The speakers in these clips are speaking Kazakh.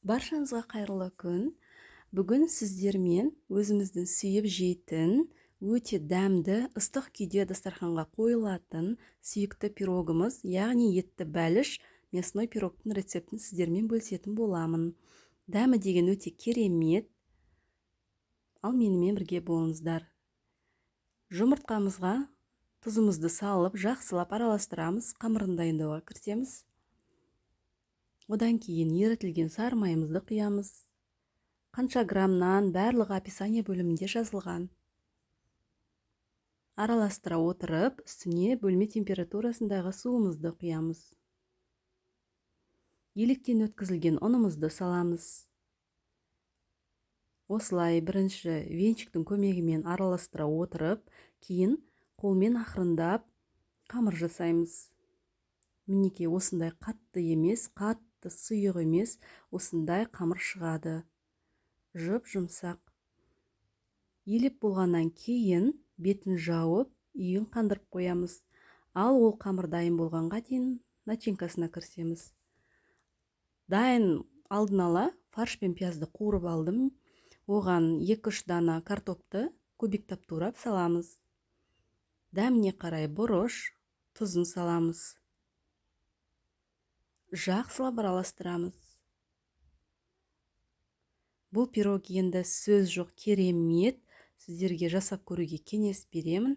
Баршаңызға қайырлы күн. Бүгін сіздермен өзіміздің сүйіп жейтін, өте дәмді, ыстық күйде дастарханға қойылатын сүйікті пирогымыз, яғни етті бәліш, мясной пирогтың рецептін сіздермен бөлісетін боламын. Дәмі деген өте керемет. Ал менімен бірге болыңыздар. Жұмыртқамызға тұзымызды салып, жақсылап араластырамыз, қамырын дайындауға кірісеміз. Одан кейін ерітілген сары майымызды құямыз. Қанша граммнан барлығы описание бөлімінде жазылған. Араластыра отырып, үстіне бөлме температурасындағы суымызды құямыз. Електен өткізілген ұнымызды саламыз. Осылай бірінші венчиктің көмегімен араластыра отырып, кейін қолмен ақырындап қамыр жасаймыз. Мінекей, осындай қатты емес, қатты сұйық емес, осындай қамыр шығады. Жұп-жұмсақ. Елеп болғаннан кейін бетін жауып, үйін қандырып қоямыз. Ал ол қамыр дайын болғанға дейін начинкасына кірісеміз. Дайын алдын ала фарш пен пиязды қуырып алдым. Оған 2-3 дана картопты кубиктап турап саламыз. Дәміне қарай бұрыш, тұзын саламыз. Жақсылап араластырамыз. Бұл пирог енді сөз жоқ керемет. Сіздерге жасап көруге кеңес беремін.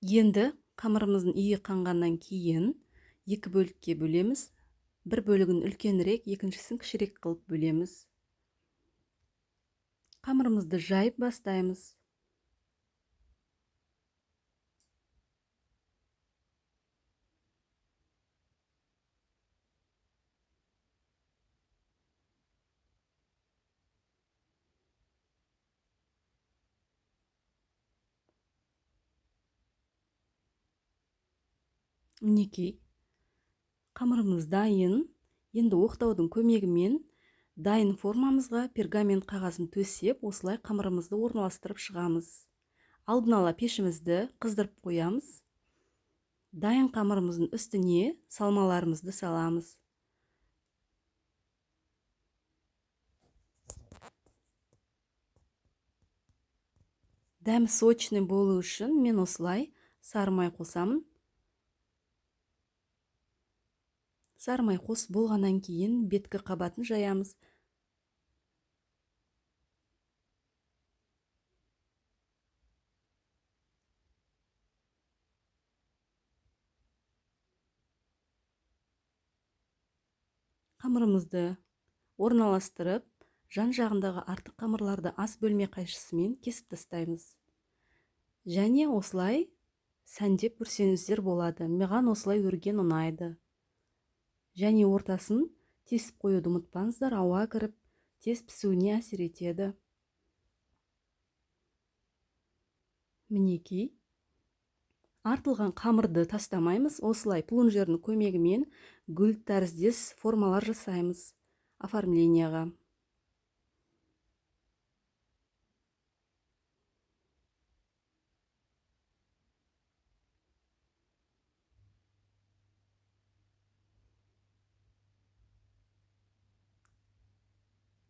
Енді қамырымыздың иі қанғаннан кейін екі бөлікке бөлеміз. Бір бөлігін үлкенірек, екіншісін кішірек қылып бөлеміз. Қамырымызды жайып бастаймыз. Мінекей, қамырымыз дайын. Енді оқтаудың көмегімен дайын формамызға пергамент қағазын төсеп, осылай қамырымызды орналастырып шығамыз. Алдын ала пешімізді қыздырып қоямыз. Дайын қамырымыздың үстіне салмаларымызды саламыз. Дәмі сочный болу үшін мен осылай сары май қосамын. Сары май қосып болғаннан кейін беткі қабатын жаямыз. Қамырымызды орналастырып, жан-жағындағы артық қамырларды ас бөлме қайшысымен кесіп тастаймыз. Және осылай сәндеп өрсеңіздер болады. Маған осылай өрген ұнайды. Және ортасын тесіп қоюды ұмытпаңыздар, ауа кіріп, тез пісуіне әсер етеді. Мінекей, артылған қамырды тастамаймыз, осылай плунжердің көмегімен гүл тәріздес формалар жасаймыз оформленияға.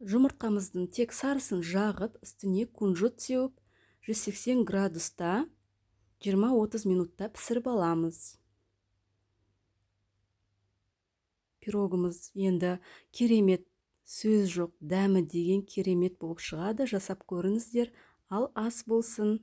Жұмыртқамыздың тек сарысын жағып, үстіне кунжут сеуіп, 180 градуста 20-30 минутта пісіріп аламыз. Пирогымыз енді керемет, сөз жоқ, дәмі деген керемет болып шығады. Жасап көріңіздер, ал ас болсын.